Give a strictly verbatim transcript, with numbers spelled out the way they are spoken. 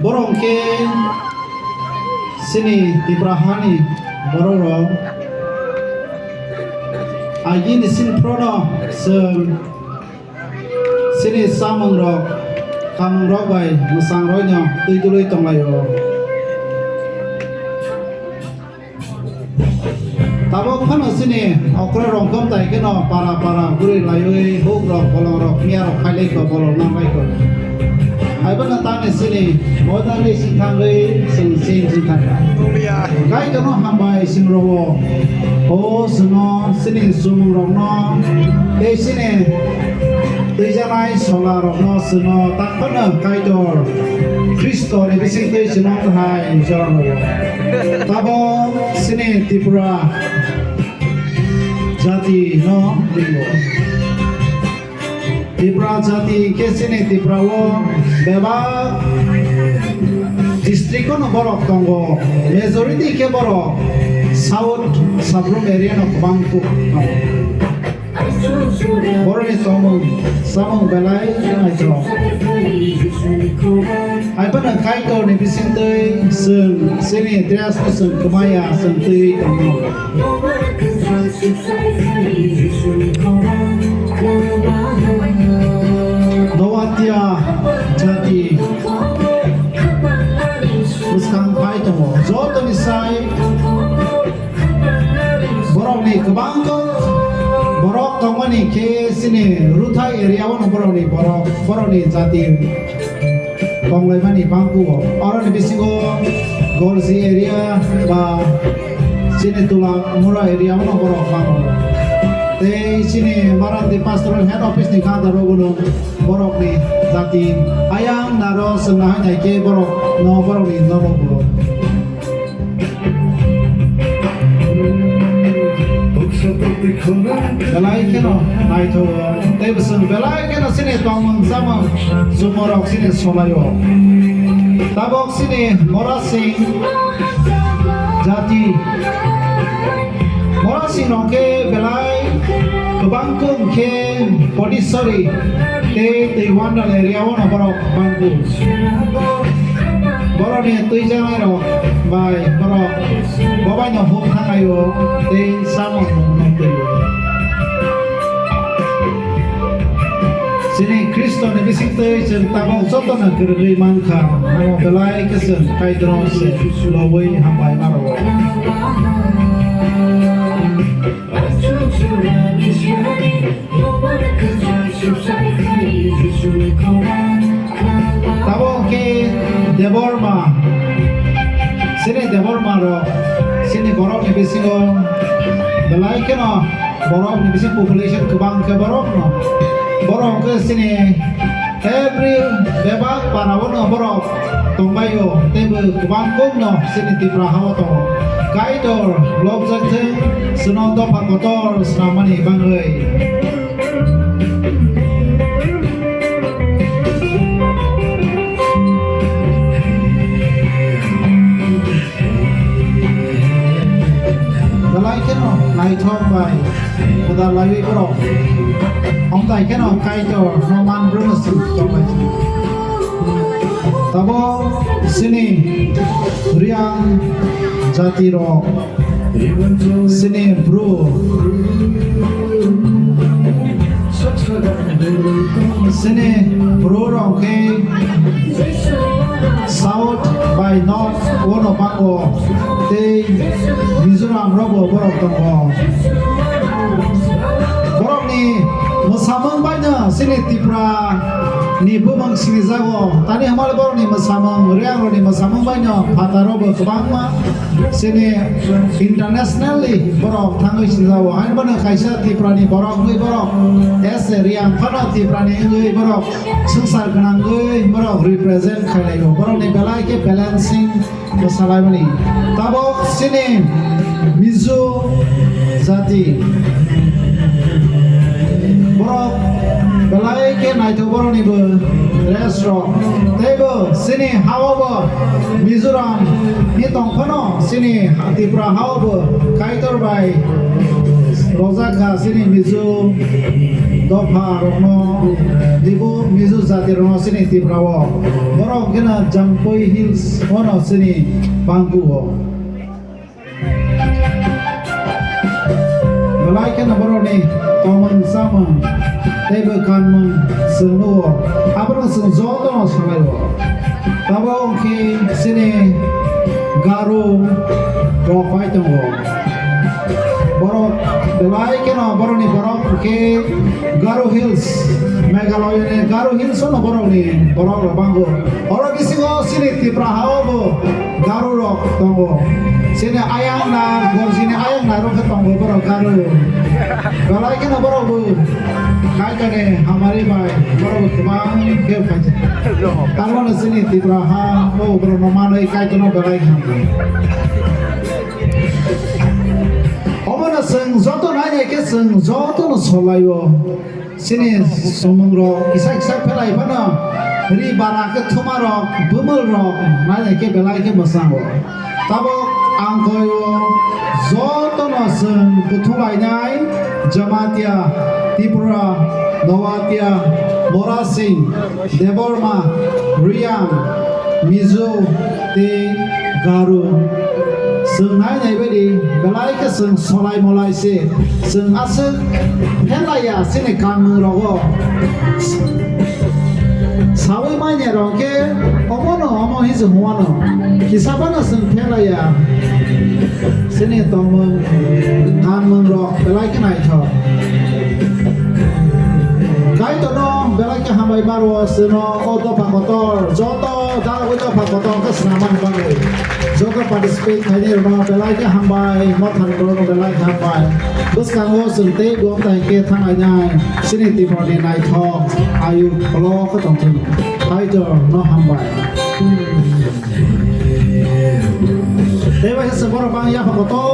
Borok khe chini Tipra hani borok rok. Agini sini phrono chwng chini chamung rok, khamung rok bai mwsang rok no twi dului tong lai o. Tabuk phano chini okra rongkhom tai kheno para para guri laiwi huk rok bolong rok miya rok khai lai kho bolong nang lai kho. Hai bono tamni chini modern ni sing thangwi chwng chini sing thang. Kaitorno hambai chwng rwo. O chwngno chini chumung rokno tei chini twijanai sola rokno chwngno tak phano Kaitor Khristo ni bising twi chwngno hai jora rwo. Tabuk chini Tripura jati no ringo. Tripura jati khe chini Tripura o bebak district o no borok tongo. Majority khe borok South Sabrum area no kwbang tongo. Boroni tongmung samung belai naithok. Hai phano Kaitorni bisingtwi chwng chini dress no chwng kwmaya chwng twiwi tongo. Noatia jati bwskang phai tongo. Jotoni sai Borokni kwbang kok borok tongmani khe chini Ruthai area o no borokni borok, borokni jati tonglaimani bangkugo. Oroni bisingo Gorji area ba chini Tula Mura area o no borok bango. Tei chini Marandi Pastoral Head Office ni kanda rogo no borokni jati ayang naro chwngna hai nai khe borok no borokni nogo. Belai kheno naithogo. Tei bwswng belai kheno chini tongmung chamung chumorok chini solaio. Tabok chini Morasing jati. Morasing rok khe belai kwbang kung khe Potisori tei Twiwandal area o no borok bangkuk. Borokni twijanai rok bai borok bobaino huk thanglaio tei chamung nunglaio. Chini Khristoni bisingtwi chwng tabuk jotono kwrwngwi mankha, amo belai khe chwng Kaitorno se lobwi hambai ma rwo. Tabuk khe Debbarma, chini Debbarma rok, chini borokni bisingo belai kheno borokni bising population kwbang khe borokno, borok khe chini every bebak para o no borok tongbaio, teibo kwbang kokno chini Tripura hao tongo. Kaitor lobjak thung, chwngno dopha kotor swnamani bagwi. Belai kheno naithok bai kwdar laiwi borok. Omtai kheno Kaitor no man brwno swi tongbai. Tabuk chini Riang jati rok, chini Bru, chini Bru rok khe South bai North o no bango tei Mizoram rogo borok tongo. Borokni mwsamung baino chini Tripura ni bumung sinijago. Tani hamale borokni mwsamung, Riang rokni mwsamung baino phataro bo kwbangma chini internationally borok thangwi sinijago. Haino bono kaisa Tripura ni borok wngwi borok S A Riang phano Tripura ni wngwi borok swngchar gwnangwi borok represent khailaio. Borokni belai khe balancing bwsalaimani. Tabuk chini Mizo jati borok belai khe naithok boroknibo dress rok. Teibo chini hao bo Mizoram ni tongphano chini Tripura hao bo Kaitor bai rojak kha chini Mizo Dopha rokno, Dibu Mizo jati rokno chini Tripura o. Borok kena Jampui Hills ono chini Bangku o. Belai kheno borokni tongmung chamung tei bo kanmung chwng nugo. Abono chwng jotono salaio. Tabuk wngkhe chini Garo rok pai tongo. Borok belai kheno borokni borok khe Garo Hills, Meghalaya ni Garo Hills ono borokni borok rok bango. Oro bisingo chini Tripura ha o bo Garo rok tongo. Chini ayang na, gorjini ayang na rok khe tongo borok Garo. Belai kheno borok bo Kaitor ni hamari bai borok bo kwbang khe phaijak. Tamo no chini Tripura ha o borok no manwi Kaitor no belai hamkha. Omo no chwng joto nainai khe chwng joto no solai o. Chini sumung rok kisa kisa phelai phano ri bara khe thuma rok bumul rok nainai khe belai khe mwchang o. Tabuk ang koi o joto no chwng buthum lainai Jamatia, Tripura, Noatia, Morasing, Debbarma, Reang, Mizo tei Garo. Chwng nainai baidi belai khe chwng solai molai se. Chwng aswk phelaiya chini kanmung rogo. Sawi manya rok khe omono omo hinwi se hwnwano. Kisa phano chwng phelaiya. Chini tongmung, kanmung rok belai khe naithok. Kaitorno belai khe hambai maro chwngno o dopha kotor, joto dalogwi dopha kotor khe swnamani bagwi. Joto participate khainai rokno belai khe hambai, mothani borokno belai khe hambai. Bwskango chwng tei bo tai khe thanglainai chini Tripurani naithok ayuk kholo khe tongthung. Kaitorno hambai. Tei bai khe se borok bang yapha kotor.